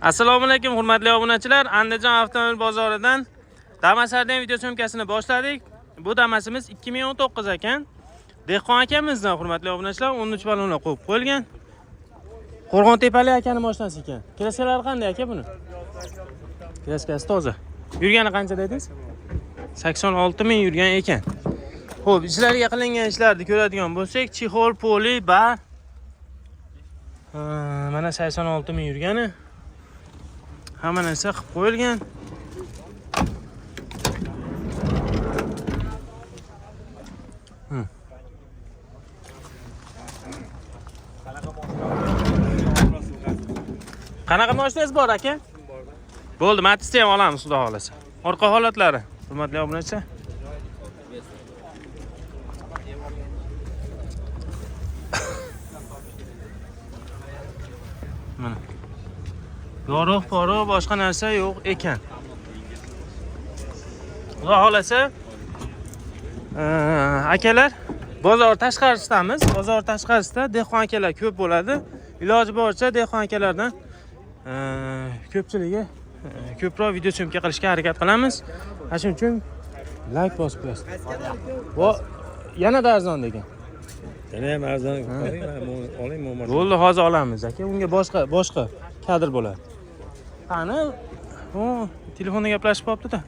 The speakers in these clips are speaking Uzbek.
Assalomu alaykum hurmatli obunachilar. Andijon avtomobil bozoridan Damaslardan video syomkasini boshladik. Bu Damasimiz 2019 ekan. Dehqon akamizdan hurmatli obunachilar 13 ballonlar qo'yib qo'yilgan. Qo'rg'ontepalik akani mashinasi ekan. Kraskalari qanday aka buni? Kraskasi toza. Yurgani qancha dedingiz? 86 ming yurgan ekan. Xo'p, ichlariga qilingan ishlarni ko'radigan bo'lsak, chexol, poli, bar. Mana 86 ming yurgani. Hamma narsa qilib qo'yilgan. Qanaqa mashinangiz bor aka? Bo'ldi, Matiz'ni ham olamiz xudo xolasa. Orqa holatlari, hurmatli obunachi. Mana. Yorug' porug' boshqa narsa yo'q ekan. Xudo xolasa, akalar, bozor tashqarisidamiz. Bozor tashqarisida dehqon akalar ko'p bo'ladi. Iloji boricha dehqon akalardan ko'pchiligi ko'proq video syomka qilishga harakat qilamiz. Ana shuning uchun like bosib qo'yasiz. Va yanada arzon degan. Yana ham arzon qo'ying, oling bu mashina. Bo'ldi, hozir olamiz aka. Unga boshqa boshqa kadr bo'ladi. Qani, u telefonda gaplashib qolibdi-da.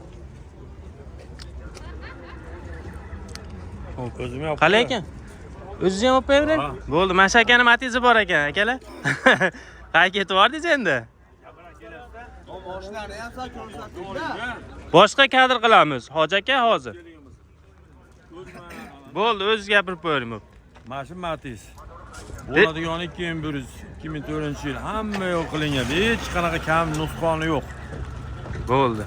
O'zim ham Qalay ekan? O'zingiz ham olib qo'yavering? Ha. Bo'ldi, mana shu akani Matizi bor ekan, akalar. Qayerga ketib yubordingiz endi? Boshqa kadr qilamiz, hoji aka hozir. Bo'ldi, o'zingiz gapirib qo'yavering bo'pti. Mana shu Matiz. Bo'ladigan 2100, 2004-yil hamma yo'q qilingan. Hech qanaqa kam nusxoni yo'q. Bo'ldi.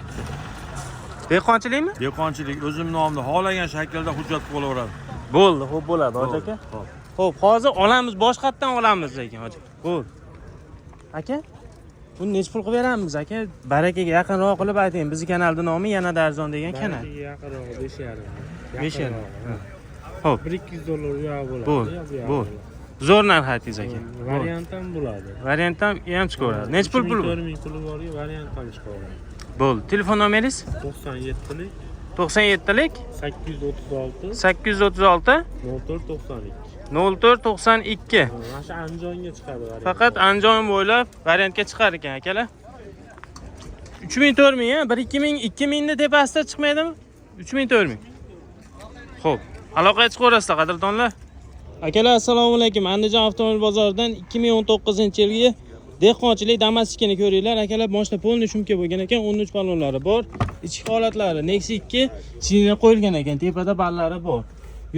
Dehqonchilikmi? Dehqonchilik o'zim nomimda xohlagan shaklda hujjat qilib olaveradi. Bo'ldi, xo'p bo'ladi, hoji aka. Xo'p. Xo'p, hozir olamiz, boshqatdan olamiz lekin hoji. Bo'ldi. Aka, buni necha pul qilib beramiz aka? Barakaga yaqinroq qilib ayting. Bizni kanalning nomi yanada arzon degan kanal. Barakaga yaqinrog'i 5,5. 5,5. Yaqinrog'i. Xo'p, 1-200 dollar u yog'i bo'ladi. Bo'ldi, bu yog'i bo'ldi. bo'ladi. Zo'r narx aytdingiz aka. Bo'ldi. Variant ham bo'ladi. Variant ham ham chiqaveradi. Necha pul pul? 4 ming puli borga variant ham chiqaveradi. Bo'ldi. Telefon nomeringiz? 97lik 97lik 836 836 0492. 0492. Mana shu Andijonga chiqadi variant. Faqat Andijon bo'ylab variantga chiqar ekan akalar. 3000 4000 ha, 1 2000 2000 ni tepasida chiqmaydimi? 3000 4000. Xo'p, aloqaga chiqaverasizlar qadrdonlar. Akalar, assalomu alaykum. Andijon avtomobil bozoridan 2019-yilgi dehqonchilik Damas 2 ni ko'ringlar. Akalar, mashina полный shumka bo'lgan ekan, 13 ballonlari bor. Ichki holatlari Nexia 2 sina qo'yilgan ekan, tepada ballari bor.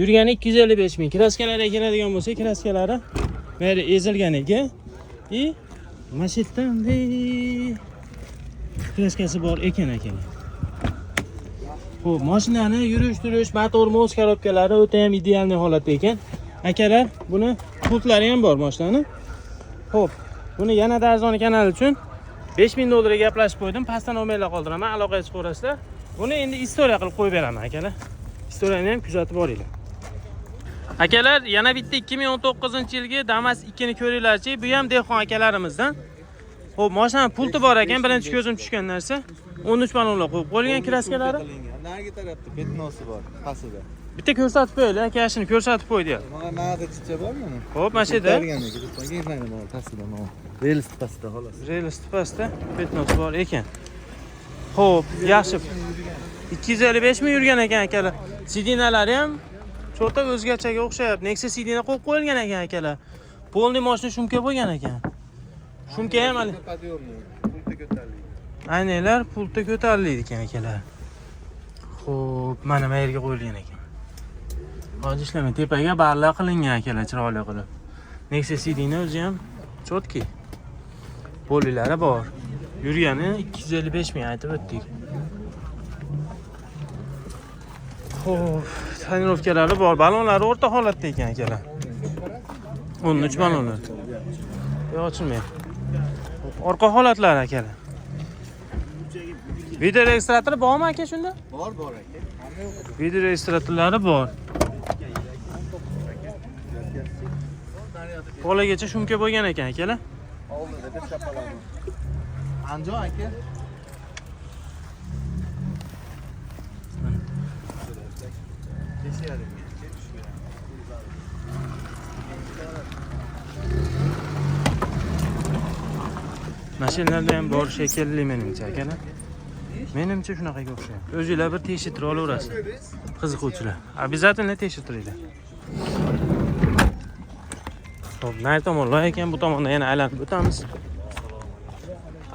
Yurgani 255 ming. Kraskalariga keladigan bo'lsak, kraskalari beri ezilgan ekan. И mana shu yerda bunday kraskasi bor ekan akalar. Xo'p, mashinani yurish turish, motor, moz korobkalari o'ta ham idealniy holatda ekan. Akalar, buni pultlari ham bor mashinani. Xo'p, buni yanada arzon kanal uchun 5000 dollarga gaplashib qo'ydim. Pastda nomerlar qoldiraman, aloqaga chiqaverasizlar. Buni endi istoriya qilib qo'yib beraman akalar. Istoriyani ham kuzatib boringlar. Akalar, yana bitta 2019-yilgi Damas 2 ni ko'ringlarchi. Bu ham dehqon akalarimizdan. Xo'p, mashinani pulti bor ekan, birinchi ko'zim tushgan narsa. 13 ballonlar qo'yib qo'yilgan kraskalari. Narigi tarafda petnosi bor, pastida. Bitta ko'rsatib qo'yaylik, aka, shuni ko'rsatib qo'y deyapti. Mana mana chicha bormi? Xo'p, mana shu yerda Ko'targan pastida, mana. Rels pastida xolos. Rels tepasida petnos bor ekan. Xo'p, yaxshi. 255 ming yurgan ekan akalar. Sidinalari ham cho'ta o'zgachaga o'xshayapti. Nexia sidina qo'yib qo'yilgan ekan akalar. Polniy mashina shumka bo'lgan ekan. Shumka ham hali Подъемный, pultda ko'tariladi. Aynaklar pultda ko'tariladi ekan akalar. Xo'p, mana bu yerga qo'yilgan ekan. Hozir ishlamay tepaga barla qilingan akalar chiroyli qilib. Nexia CD-ni o'zi ham cho'tki. Polilari bor. Yurgani 255 ming aytib o'tdik. Xo'p, tonirovkalari bor. Ballonlari o'rta holatda ekan akalar. 13 ballonlar. Yo'q, ochilmaydi. Xo'p, orqa holatlari akalar. Video registratori bormi aka shunda? Bor, bor aka. Hamma yo'q. Video registratorlari bor. Polagacha shumka bo'lgan ekan akalar. Oldida bir chapalami. Andijon aka. Mashinalarda ham bor shekilli menimcha akalar. Menimcha shunaqaga o'xshayapti. O'zinglar bir tekshirtirib olaverasizlar. Qiziquvchilar. Обязательно tekshirtiringlar. Xo'p, nari tomonlar ekan, bu tomondan yana aylanib o'tamiz.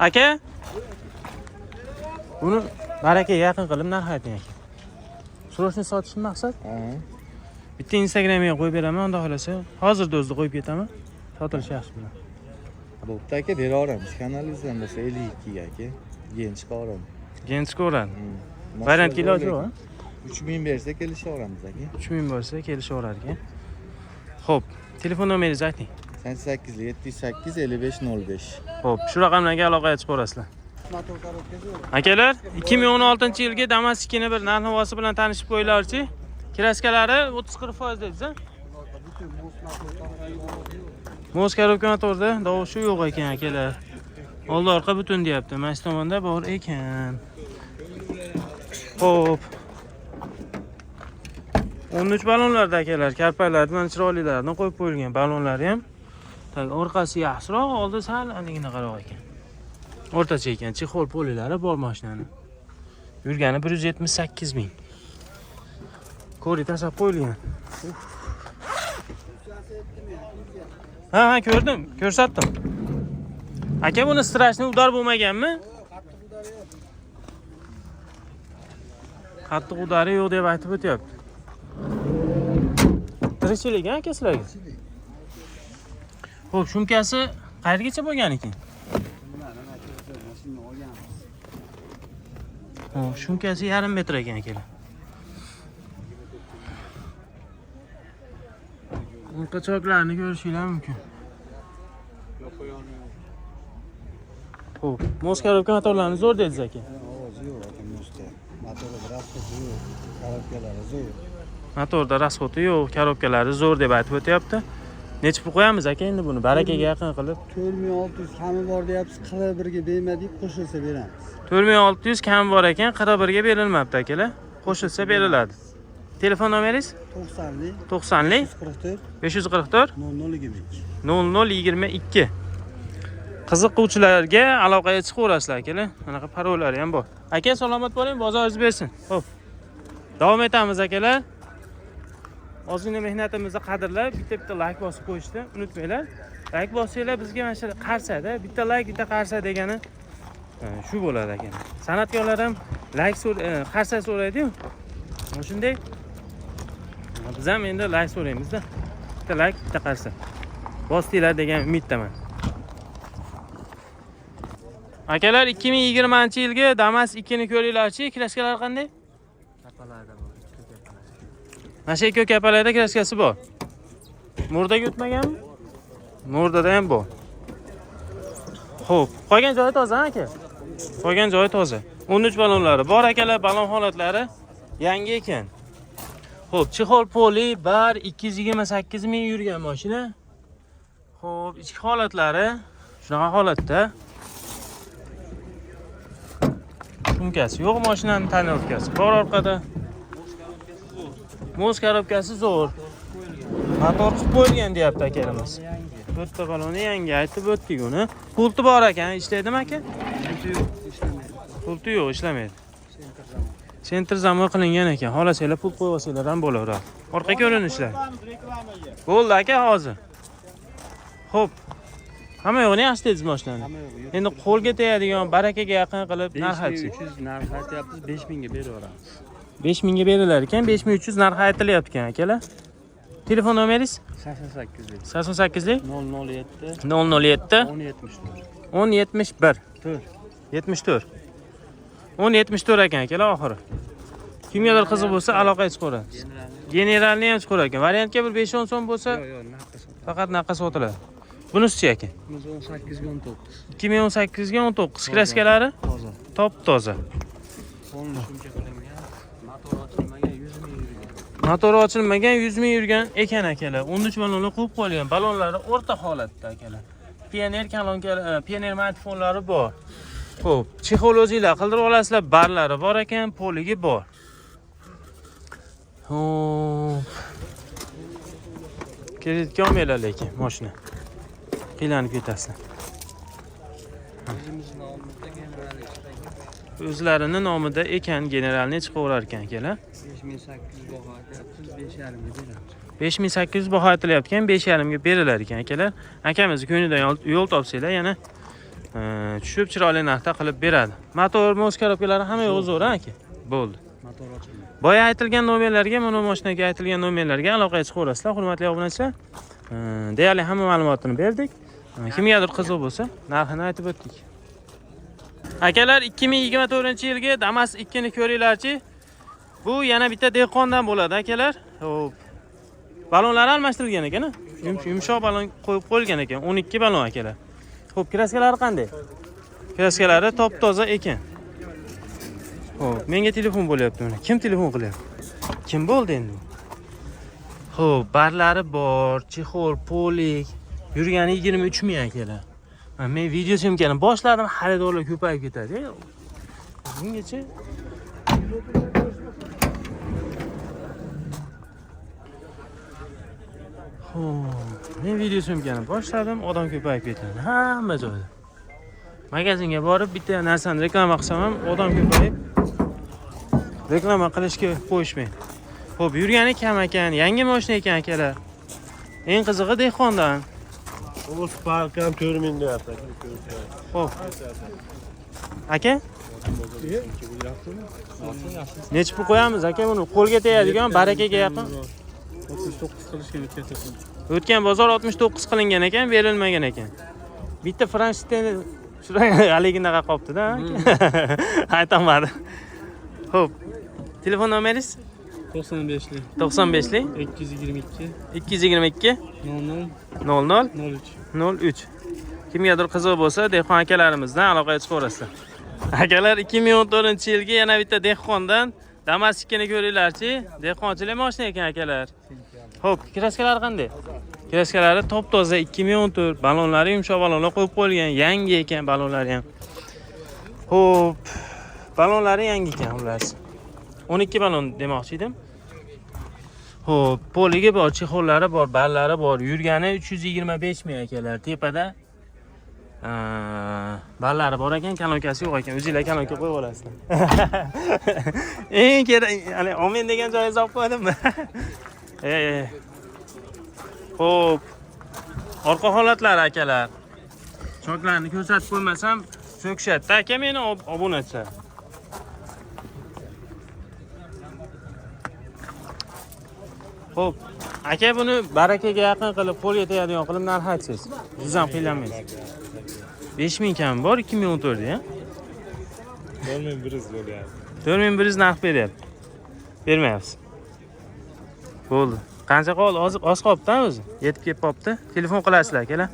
Aka, buni barakaga yaqin qilib narx ayting aka. Срочный sotishni maqsad? Bitta Instagramga qo'yib beraman, xudo xolasa. Hozirda o'zida qo'yib ketaman. Sotilishi yaxshi bilan. Bo'pti aka, beraveramiz. Kanalizdan bo'lsa 52 ga aka. Gen chiqaveramiz. Gen chiqaveradi. Variantga iloji yo'q, a? 3000 bersa kelishaveramiz aka. 3000 bo'lsa kelishaverar ekan. Xo'p, telefon nomeringizni ayting. 88 708 55 05. Xo'p, shu raqamlarga aloqaga chiqaverasizlar. Akalar, 2016-yilgi Damas 2 ni bir narx-navosi bilan tanishib qo'yinglarchi. Kraskalari 30-40% dedingiz, a? Мост коробка motorda tovushi yo'q ekan akalar. Oldi orqa butun deyapti. Mana shu tomonda bor ekan. Xo'p. 13 ballonlarda akalar, karpaklarni mana chiroylilarini qo'yib qo'yilgan ballonlari ham. Так, orqasi yaxshiroq, oldi sal aniginaqaroq ekan. O'rtacha ekan, чехол polilari bor mashinani. Yurgani 178 ming. Ko'ri tashlab qo'yilgan. Uf. Ha, ko'rdim, ko'rsatdim. Aka, buni страшный удар bo'lmaganmi? Qattiq удар i yo'q deb aytib o'tyapti. Tirikchilik aka sizlarga? Xo'p, shumkasi qayergacha bo'lgan ekan? Xo'p, shumkasi yarim metr ekan akalar. Orqa choklarni ko'rishinglar mumkin. Xo'p, мост коробка motorlarni zo'r dedingiz aka. Ovozi yo'q aka мост da. Motori расход i yo'q, коробка lari zo'r. Motorda расход i yo'q, коробка lari zo'r deb aytib o'tyapti. Necha pul qo'yamiz aka endi buni barakaga yaqin qilib? 4600 kami bor deyapsiz, 41 ga bermadik, qo'shilsa beramiz. 4600 kam bor ekan, 41 ga berilmabdi akalar. Qo'shilsa beriladi. Telefon nomeringiz? 90lik 90lik 144 544 0022. 0022. Qiziquvchilarga aloqaga chiqaverasizlar akalar. Anaqa parollari ham bor. Aka, salomat bo'ling, bozoringiz bersin. Xo'p. Davom etamiz akalar. Ozgina mehnatimizni qadrlab, bitta-bitta like bosib qo'yishni unutmanglar. Like bossanglar bizga mana shu qarsada, bitta like, bitta qarsa degani shu bo'ladi aka. San'atkorlar ham like qarsa so'raydi-yu. Mana shunday. Biz ham endi like so'raymiz-da. Bitta like, bitta qarsa. Bosdinglar degan umiddaman. Akalar, 2020-yilgi Damas 2 ni ko'ringlarchi, краска lar qanday? Mana shu ikki kapalarda краска si bor. Murdaga o'tmaganmi? Murdada ham bor. Xo'p, qolgan joyi toza aka. Qolgan joyi toza. 13 ballonlari bor akalar, ballon holatlari yangi ekan. Xo'p, чехол poli bar 228 ming yurgan mashina. Xo'p, ichki holatlari shunaqa holatda. Sumkasi yo'q mashinaning, тонировка si bor orqada. Мост коробка si zo'r. Motor qilib qo'yilgan deyapti akalarimiz. To'rtta baloni yangi aytib o'tdik uni. Pulti bor ekan, ishlaydimi aka? Pulti yo'q, ishlamaydi. Pulti yo'q, ishlamaydi. Центр замок. Центр замок qilingan ekan. Xohlasanglar pult qo'yib olsanglar ham bo'laveradi. Orqa ko'rinishlar. Bo'ldi aka hozir. Xo'p. Hamma yo'g'ini yaxshi dedingiz mashinani. Hamma yo'g'i yo'q. Endi qo'lga tegadigan, barakaga yaqin qilib narx aytsak. 5300 narx aytyapmiz, 5000 ga beraveramiz. 5000 ga berilar ekan, 5300 narxi aytilyapti ekan akalar. Telefon nomeringiz? 88lik 88lik 007 007 1074. 1071 4. 74 1074 ekan akalar oxiri. Kimgadir qiziq bo'lsa aloqaga chiqaveradi. Generalni ham chiqarar ekan. Variantga bir 5-10 so'm bo'lsa, Yo'q, yo'q, naqqa sotiladi. Faqat naqqa sotiladi. Bunisichi aka? Bunisi 18 ga 19. 2018 ga 19 краска lari Toza. Top toza. Полный shumka qilingan, motor ochilmagan, 100 ming yurgan. Motori ochilmagan, 100 ming yurgan ekan akalar. 13 ballonlar qo'yib qo'yilgan. Ballonlari o'rta holatda akalar. Pioneer kolonka, Pioneer magnitofonlari bor. Xo'p, чехол o'zinglar qildirib olasizlar, barlari bor ekan, полик i bor. Xo'p. Kreditga olmanglar lekin mashina. Qiylanib ketasizlar. O'zimizni nomimizda general chiqagan. O'zlarini nomida ekan, generalni chiqaverar ekan akalar. 5800 baho aytyapmiz, 5,5 ga beramiz. 5800 baho aytilyapti, 5,5 ga berilar ekan akalar. Akamizni ko'nglidan yo'l topsanglar yana tushib chiroyli narxda qilib beradi. Motor, мост korobkalari hamma yo'q zo'r aka. Bo'ldi. Motor ochilmagan. Boya aytilgan nomerlarga, mana bu mashinaga aytilgan nomerlarga aloqaga chiqaverasizlar, hurmatli obunachilar. Deyarli hamma ma'lumotini berdik. Kimgadir qiziq bo'lsa, narxini aytib o'tdik. Akalar, 2024-yilgi Damas 2 ni ko'ringlarchi. Bu yana bitta dehqondan bo'ladi akalar. Xo'p. Balonlari almashtirilgan ekan, a? Yumshoq balon qo'yib qo'yilgan ekan. 12 balon akalar. Xo'p, kraskalari qanday? Kraskalari top-toza ekan. Xo'p, menga telefon bo'lyapti mana. Kim telefon qilyapti? Kim bo'ldi endi? Xo'p, barlari bor, чехол, полик. Yurgani 23 ming akalar. Mana men video съёмка ni boshladim, xaridorlar ko'payib ketadi. Bungacha Xo'p, men video съёмка ni boshladim, odam ko'payib ketadi hamma joyda. Magazinga borib bitta narsani reklama qilsam ham odam ko'payib reklama qilishga qo'yishmaydi. Xo'p, yurgani kam ekan, yangi mashina ekan akalar. Eng qizig'i dehqondan. U Spark ham 4000 deyapti aka. Xo'p. Aka? Nechi pul qo'yamiz aka buni? Qo'lga tegadigan, barakaga yaqin. 69 qilishgan o'tgan safar. O'tgan bozor 69 qilingan ekan, berilmagan ekan. Bitta Franshten haliginaqa qolibdi-da. Aytolmadi. Xo'p. Telefon nomeringiz? 95lik 95lik 222 222 00 00 03. 03. Kimgadir qiziq bo'lsa, dehqon akalarimizdan aloqaga chiqaverasizlar. Akalar, 2014-yilgi yana bitta dehqondan Damas 2 ni ko'ringlarchi. Dehqonchilik mashina ekan akalar. Xo'p, kraskalari qanday? Kraskalari top-toza 2014, balonlari yumshoq balonlar qo'yib qo'yilgan, yangi ekan balonlari ham. Xo'p, balonlari yangi ekan xullas. 12 balon demoqchi edim. Xo'p, полик i bor, чехол lari bor, ballari bor. Yurgani 325 ming akalar. Tepada ballari bor ekan, kalonkasi yo'q ekan. O'zinglar kalonka qo'yib olasizlar. Eng kerak, hali olmen degan joyingizni olib qo'ydimmi? Xo'p. Orqa holatlari akalar. Choklarni ko'rsatib qo'ymasam so'kishadi aka meni obunachilar. Xo'p, aka buni barakaga yaqin qilib, qo'lga tegadigan qilib narx aytsangiz. Siz ham qiynalmaysiz. 5000 kam bor, 2014 ya. 4100 bo'lyapti. 4100 narx beryapti. Bermayapsiz. Bo'ldi. Qancha qoldi? Oz oz qolibdi o'zi. Yetib kelib qolibdi. Telefon qilasizlar akalar.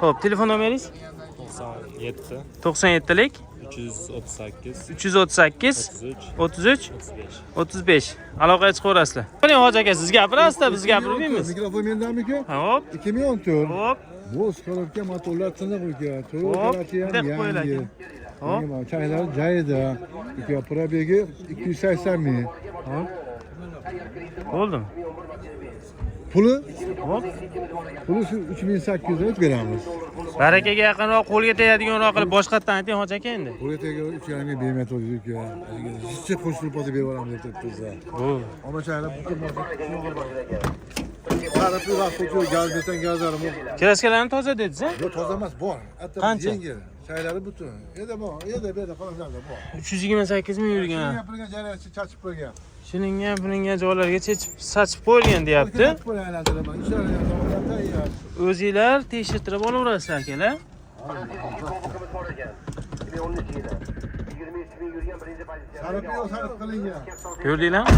Xo'p, telefon nomeringiz? 97 97lik 338 338 33 33 35. 35. Aloqaga chiqaverasizlar. Qo'ling hoji aka, siz gapirasizda, biz gapirmaymiz. Mikrofon mendamiki? Hop, 2014. hop, Мост korobka motorlar tiniq uka. Hop, To'g'ri ham bunday qilib qo'yiladi. yangi. Hop. Yangi changlar joyida. Uka пробег i 280 ming. Hop. Bo'ldimi? Puli Hop. puli shu 3800 ga beramiz. Barakaga yaqinroq, qo'lga tegadiganroq qilib boshqatdan ayting hoji aka endi. Puli tegi 3,5 ming bermayapti uka. Jicha qo'shilib bo'lsa berib yuboramiz deb turibmiz. Bo'ldi. Omma changlar butun Sarıplı vaqt gaz beton gazlari bu. Kraskalarni toza dedingiz, a? Yo'q toza emas bor. Hatto Qancha? yengil. Shaylari butun. Yerda bor, yerda bu yerda qolganlar bor. 328 ming yurgan. Gapirilgan joylari chachib qo'ygan. Shilingan, pulingan joylarga chechib, sachib qo'yilgan deyapti. Chachib qo'ygan aylantirib. Ishlari ham tayyor. O'zinglar tekshirtirib olaverasizlar akalar. Sarıplı yo'q, sarıp qilingan. Ko'rdinglarmi?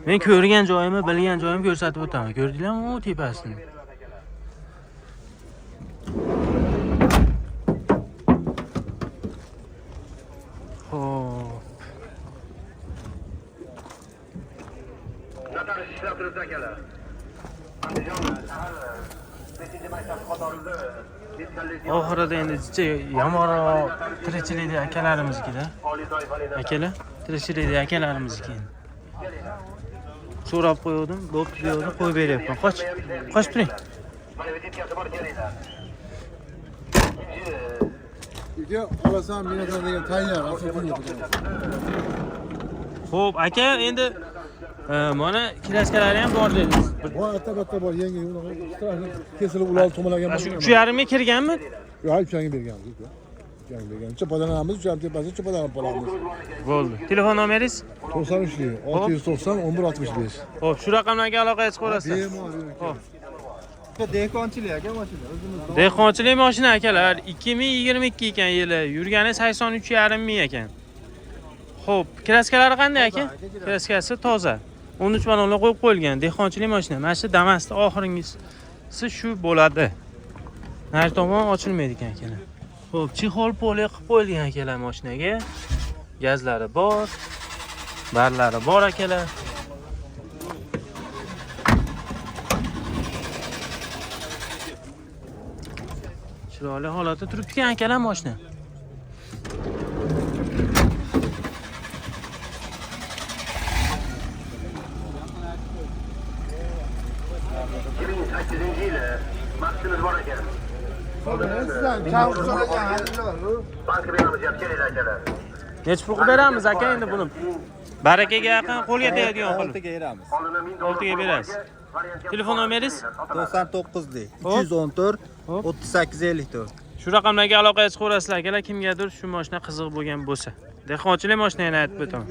Men ko'rgan joyimni, bilgan joyimni ko'rsatib o'taman. Ko'rdinglarmi u tepasini? Xo'p. Notarius ishlab turibdi akalar. Andijon shahar 5 maktab qatorida. Oxirida endi jicha yomonroq tirikchilikda akalarimiznikida. Akalar, tirikchilikda akalarimizniki endi. So'rab qo'ygandim, bo'pti degandim, qo'yib beryapman. Qoch. Qochib turing. Uka olasan, minasan degan tayyor, asl pul yo'q. Xo'p, aka, endi mana kraskalari ham bor dedingiz. Bor, albatta bor, yangi unaqa strashni kesilib ular to'malagan. Shu 3,5 ga kirganmi? Yo'q, 3,5 berganmiz, uka. 3,5 bergan. Uncha foydalanamiz, 3,5 tepasi, uncha foydalanib qolamiz. Bo'ldi. Telefon nomeringiz? 93 690 11 65. Xo'p, shu raqamlarga aloqaga chiqaverasizlar. Bemalol. Xo'p. Dehqonchilik aka mashina o'zimiz. Dehqonchilik mashina akalar, 2022 ekan yili, yurgani 83,5 ming ekan. Xo'p, kraskalari qanday aka? Kraskasi toza. 13 ballonlar qo'yib qo'yilgan dehqonchilik mashina. Mana shu Damas'da oxiringisi shu bo'ladi. Nari tomon ochilmaydi ekan akalar. Xo'p, chexol poli qilib qo'yilgan akalar mashinaga. Gazlari bor, barlari bor akalar. Chiroyli holatda turibdi ekan akalar mashina. Necha pul qilib beramiz aka endi buni? Barakaga yaqin qo'lga tegadigan qilib. 6 ga beramiz. 6 ga berasiz. Telefon nomeringiz? 99lik Hop. 314 Hop. 38 54. Shu raqamlarga aloqaga chiqaverasizlar akalar, kimgadir shu mashina qiziq bo'lgan bo'lsa. Dehqonchilik mashina yana aytib o'taman.